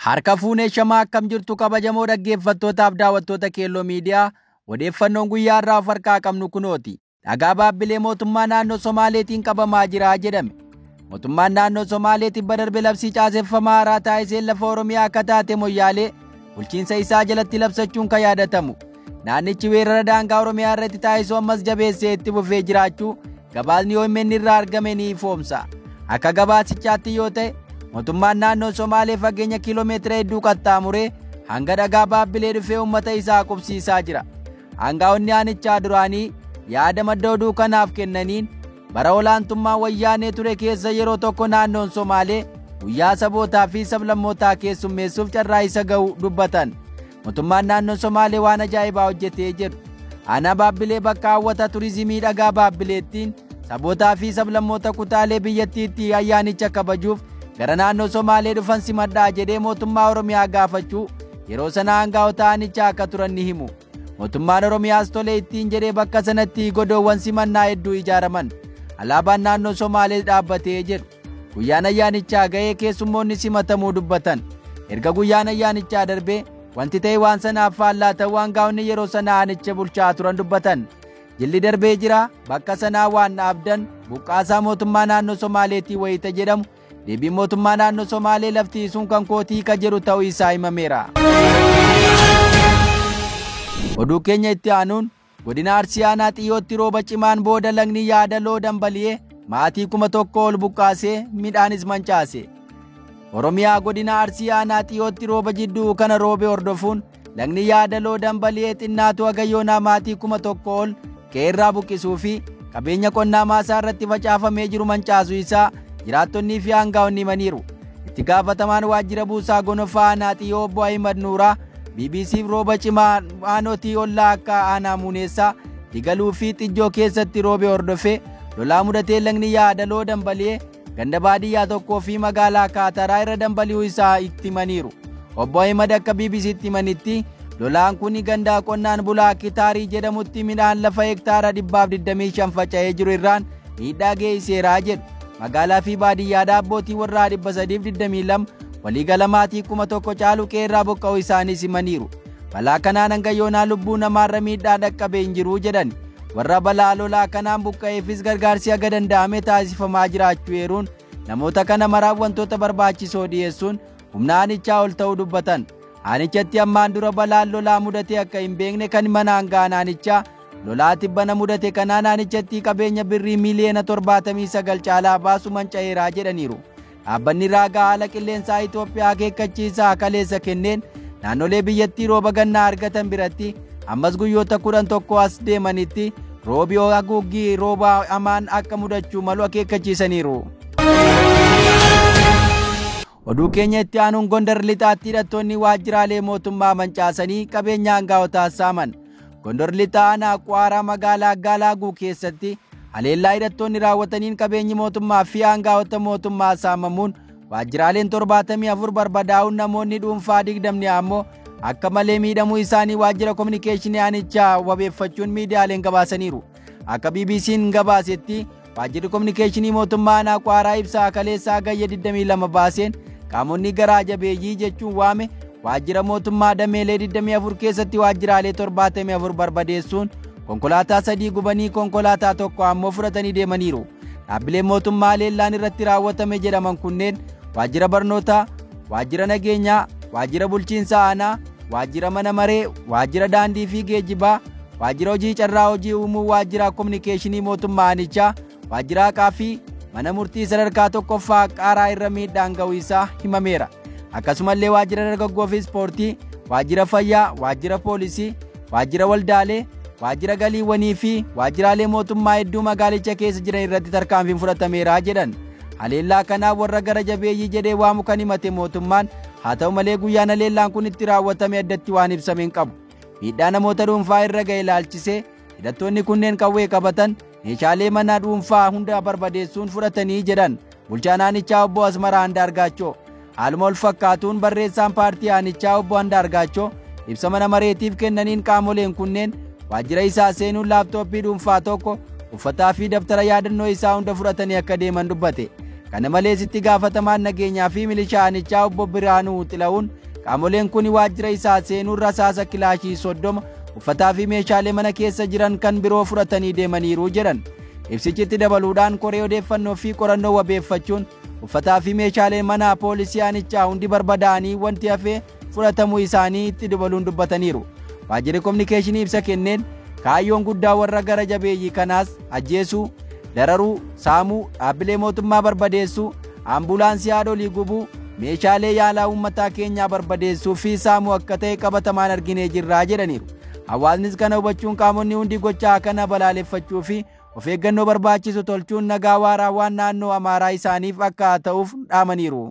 Harka fuunee shamaa akkam jirtu kabajamoo dhaggeeffattootaaf daawwattoota Keelloo Miidiyaa odeeffannoon guyyaa irraa of harkaa qabnu kunooti. Dhagaa Baabbilee mootummaa naannoo Somaaleetiin qabamaa jira jedhame. Mootummaan naannoo Somaalee tibba darbe labsii caaseffamaa haaraa taasiseen lafa Oromiyaa akka taate Moyyaalee bulchiinsa isaa jalatti labsachuun kan yaadatamu. Naannichi weerara daangaa Oromiyaa irratti taasisu ammas jabeessee itti fufee jiraachuu gabaasni OMN irraa argame ni ifoomsa. Akka gabaasichaatti yoo ta'e mootummaan naannoo Somaalee fageenya kiiloomeetira hedduu qaxxaamuree hanga dhagaa Baabbilee dhufee uummata isaa qubsiisaa jira. Aangaa'onni aanichaa duraanii yaada madda oduu kanaaf kennaniin bara olaantummaa wayyaanee ture keessa yeroo tokko naannoon Somaalee guyyaa sabootaa fi sablammootaa keessummeessuuf carraa isa ga'u dubbatan. Mootummaan naannoo Somaalee waan ajaa'ibaa hojjetee jedhu. Aanaa Baabbilee bakka hawwata turizimii dhagaa Baabbileettiin sabootaa fi sablammoota kutaalee biyyattiitti ayyaanicha kabajuuf gara naannoo Somaalee dhufan simadhaa jedhee mootummaa Oromiyaa gaafachuu yeroo sana aangaa'ota aanichaa akka turan ni himu. Mootummaan Oromiyaas tolee ittiin jedhee bakka sanatti godoowwan simannaa hedduu ijaaraman. Alaabaan naannoo Somaalee dhaabbatee jedhu. Guyyaan ayyaanichaa ga'ee keessummoonni simatamuu dubbatan. Erga guyyaan ayyaanichaa darbee wanti ta'e waan sanaaf faallaa ta'uu aangaa'onni yeroo sana aanicha bulchaa turan dubbatan. Jilli darbee jira bakka sanaa waan dhaabdan buqqaasaa mootummaa naannoo Somaaleetii wayita jedhamu deebiin mootummaa naannoo Somaalee lafti sun kan kootii ka jedhu ta'uu isaa himameera. Oduu keenya itti aanuun godina Arsii aanaa Xiyyootti rooba cimaan booda lagni Yaadaloo dambali'ee maatii 1000 ol buqqaasee midhaanis mancaase. Oromiyaa godina Arsii aanaa Xiyyootti rooba jidduu kana roobe hordofuun lagni Yaadaloo dambali'ee xinnaatu hagayyoonaa maatii 1000 ol qe'eerraa buqqisuu fi qabeenya qonnaa maasaa irratti facaafamee jiru mancaasuu isaa jiraattonnii fi aangaa'onni himaniiru. Itti gaafatamaan waajjira buusaa gonofaa aanaa Xiyyoo obbo Ahimad Nuuraa BBCf rooba cimaa aanotii ollaa akka aanaa Muuneessaa Digaluu fi Xijjoo keessatti roobe hordofee lolaa mudatee lagni Yaadaloo dambali'ee ganda baadiyyaa tokkoo fi magaalaa Kaataraa irra dambali'uu isaa itti himaniiru. Obbo Ahimad akka BBCtti himanitti lolaan kun ganda qonnaan bulaa Kitaarii jedhamutti midhaan lafa hektaara 125 faca'ee jiru irraan miidhaa geessiseeraa jedhu. Magaalaa fi baadiyyaadhaa abbootii warraa 322 waliigala maatii 1000 caalu qe'eerraa buqqa'uu isaaniis himaniiru. Balaa kanaan hanga yoonaa lubbuu namaarra miidhaa dhaqqabee hin jiru jedhan. Warra balaa lolaa kanaan buqqa'eefis gargaarsi haga danda'ame taasifamaa jiraachuu eeruun namoota kana maraaf wantoota barbaachisoo dhiyeessuun humna aanichaa ol ta'uu dubbatan. Aanichatti ammaan dura balaan lolaa mudate akka hin beekne kan mana hangaan aanichaa lolaa tibbana mudate kanaan aanichatti qabeenya birrii miiliyoona 79 caalaa baasu manca'eeraa jedhaniiru. Dhaabbanni raagaa haala qilleensaa Itoophiyaa akeekkachiisaa kaleessa kenneen naannolee biyyattii rooba gannaa argatan biratti ammas guyyoota 11 as deemanitti roobi haguuggii rooba hamaan akka mudachuu malu akeekkachiisaniiru. Oduu keenya itti aanuun Gondar lixaatti hidhattoonni waajjiraalee mootummaa mancaasanii qabeenya aangaa'otaa saaman. Gondar lixaa aanaa Quwaaraa magaalaa Gaalaaguu keessatti haleellaa hidhattoonni raawwataniin qabeenyi mootummaa fi aangaa'ota mootummaa saamamuun waajjiraaleen 74 barbadaa'uun namoonni dhuunfaa 20 ammoo akka malee miidhamuu isaanii waajjira kominikeeshinii aanichaa wabeeffachuun miidiyaaleen gabaasaniiru. Akka BBC'n gabaasetti waajjirri kominikeeshinii mootummaa aanaa Quwaaraa ibsaa kaleessaa Hagayya 22 baaseen qaamonni garaa jabeeyyii jechuun waame waajjira mootummaa dameelee 24 keessatti waajjiraalee 74 barbadeessuun konkolaataa 3 gubanii konkolaataa 1 ammoo fudhatanii deemaniiru. Dhaabbileen mootummaa haleellaan irratti raawwatame jedhaman kunneen waajjira barnootaa, waajjira nageenyaa, waajjira bulchiinsa aanaa, waajjira mana maree, waajjira daandii fi geejjibaa, waajjira hojii carraa hojii uumuu, waajjira kominikeeshinii mootummaa aanichaa, waajjira haqaa fi mana murtii sadarkaa tokkoffaa Qaaraa irra miidhaan ga'uu isaa himameera. Akkasumallee waajjira dargaggoo fi ispoortii, waajjira fayyaa, waajjira poolisii, waajjira waldaalee, waajjira galiiwwanii fi waajjiraalee mootummaa hedduu magaalicha keessa jiran irratti tarkaanfiin fudhatameera jedhan. Haleellaa kanaaf warra gara jabeeyyii jedhee waamu kan himate mootummaan haa ta'u malee guyyaan haleellaan kun itti raawwatame addatti waan ibsame hin qabu. Miidhaa namoota dhuunfaa irra ga'e ilaalchisee hidhattoonni kunneen qawwee qabatan meeshaalee mana dhuunfaa hunda barbadeessuun fudhatanii jedhan bulchaan aanichaa obbo Asmaraa Andaargaachoo. Haaluma wal fakkaatuun barreessaan paartii aanichaa obbo Andaargaachoo ibsa mana mareetiif kennaniin qaamoleen kunneen waajjira isaa seenuun laaptooppii dhuunfaa tokko uffataa fi dabtara yaadannoo isaa hunda fudhatanii akka deeman dubbate. Kana malees itti gaafatamaan nageenyaa fi milishaa aanichaa obbo Biraanuu Xila'uun qaamoleen kun waajjira isaa seenuun rasaasa kilaashii 30 uffataa fi meeshaalee mana keessa jiran kan biroo fudhatanii deemaniiru jedhan. Ibsichitti dabaluudhaan koree odeeffannoo fi qorannoo wabeeffachuun uffataa fi meeshaalee manaa poolisii aanichaa hundi barbadaa'anii wanti hafee fudhatamuu isaanii itti dabaluun dubbataniiru. Waajjirri kominikeeshinii ibsa kenneen kaayyoon guddaa warra gara jabeeyyii kanaas ajjeesuu, dararuu, saamuu, dhaabbilee mootummaa barbadeessuu, ambulaansii haadholii gubuu, meeshaalee yaalaa uummataa keenyaa barbadeessuu fi saamuu akka ta'e qabatamaan arginee jirraa jedhaniiru. Hawaasnis kana hubachuun qaamonni hundi gochaa kana balaaleffachuu fi of eeggannoo barbaachisu tolchuun nagaa waaraa waan naannoo Amaaraa isaaniif akka ta'uuf dhaamaniiru.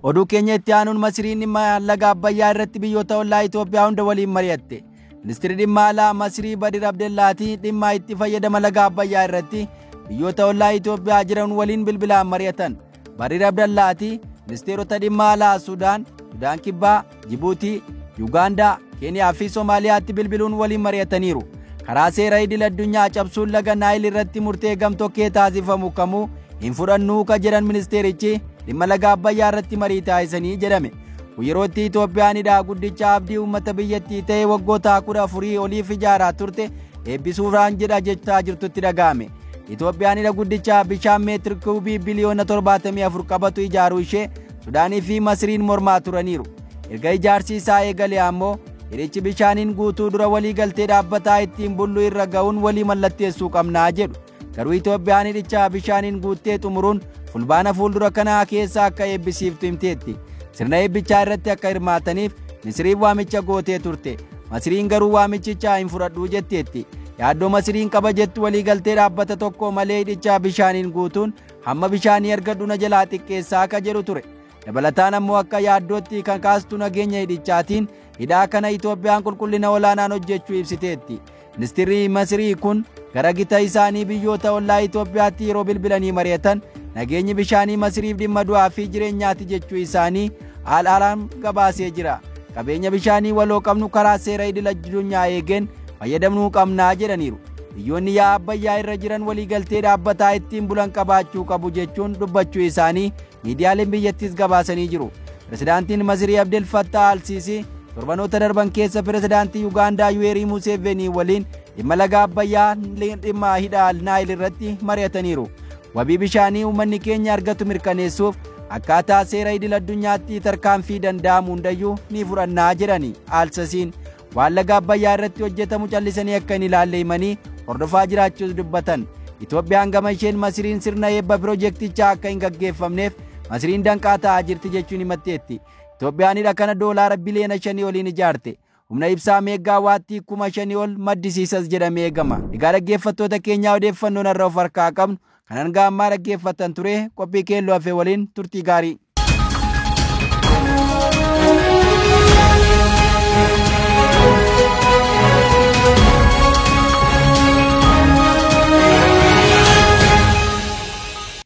Oduu keenya itti aanuun Masiriin dhimma laga Abbayyaa irratti biyyoota ollaa Itoophiyaa hunda waliin mari'atte. Ministeerri dhimma alaa Masirii Badir Abdellaatii dhimma itti fayyadama laga Abbayyaa irratti biyyoota ollaa Itoophiyaa jiran waliin bilbilaan mari'atan. Badir Abdellaatii ministeerota dhimma alaa Sudaan, Sudaan Kibbaa, Jibuutii, Yuugaandaa, Keeniyaa fi Somaaliyaatti bilbiluun waliin mari'ataniiru. Karaa seera idil addunyaa cabsuun laga Naayil irratti murtee gamtokkee taasifamu kamuu hin fudhannuu ka jedhan ministeerichi dhimma laga Abbayyaa irratti marii taasisanii jedhame. Kun yerootti Itoophiyaan hidha guddicha abdii uummata biyyattii ta'e waggoota 14 oliif ijaaraa turte eebbisuuraan jedha jechaa jirtutti dhaga'ame. Itoophiyaan hidha guddicha bishaan meetir kuubii biliyoona 74 qabatu ijaaruu ishee Sudaanii fi Masriin mormaa turaniiru. Erga ijaarsi isaa eegale ammoo hidhichi bishaaniin guutuu dura walii galtee dhaabbataa ittiin bullu irra ga'uun walii mallatteessuu qabnaa jedhu. Garuu Itoophiyaan hidhicha bishaaniin guuttee xumuruun fulbaana fuuldura kanaa keessa akka eebbisiiftu himteetti. Sirna eebbichaa irratti akka hirmaataniif Misiriif waamicha gootee turte. Masiriin garuu waamichicha hin fudhadhuu jetteetti. Yaaddoo Masiriin qaba jettu walii galtee dhaabbata tokko malee hidhicha bishaaniin guutuun hamma bishaanii argadhu na jalaa xiqqeessaa akka jedhu ture. Dabalataan ammoo akka yaaddootti kan kaastu nageenya hidhichaatiin hidhaa kana Itoophiyaan qulqullina olaanaan hojjechuu ibsiteetti. Ministeerri Masirii kun gara gita isaanii biyyoota ollaa Itoophiyaatti yeroo bilbilanii mari'atan nageenyi bishaanii Masiriif dhimma du'aa fi jireenyaati jechuu isaanii Al-Ahram gabaasee jira. Qabeenya bishaanii waloo qabnu karaa seera idil addunyaa eegeen fayyadamnuu qabnaa jedhaniiru. Biyyoonni yaa'a Abbayyaa irra jiran waliigaltee dhaabbataa ittiin bulan qabaachuu qabu jechuun dubbachuu isaanii miidiyaaleen biyyattiis gabaasanii jiru. Pirezidaantiin Masirii Abdel Fattah Al-Sisi torbanoota darban keessa pirezidaantii Yuugaandaa Yuweerii Museveni waliin dhimma laga Abbayyaa dhimma hidha Naayil irratti mari'ataniiru. Wabii bishaanii uummanni keenya argatu mirkaneessuuf akkaataa seera idil addunyaatti tarkaanfii danda'amu hundayyuu ni fudhannaa jedhani Al-Sisiin. Waan laga Abbayyaa irratti hojjetamu callisanii akka hin ilaalle himanii hordofaa jiraachuus dubbatan. Itoophiyaan gama isheen Masiriin sirna eebba piroojeektichaa akka hin gaggeeffamneef Masiriin danqaa ta'aa jirti jechuun himatteetti. Itoophiyaan hidha kana doolaara biliyoona 5 oliin ijaarte. Humna ibsaa meegaa waattii 5,000 ol maddisiisas jedhamee eegama. Egaa dhaggeeffattoota keenyaa odeeffannoon har'a of harkaa qabnu kan hanga ammaa dhaggeeffattan ture qophii keelloo hafee waliin turtii gaarii.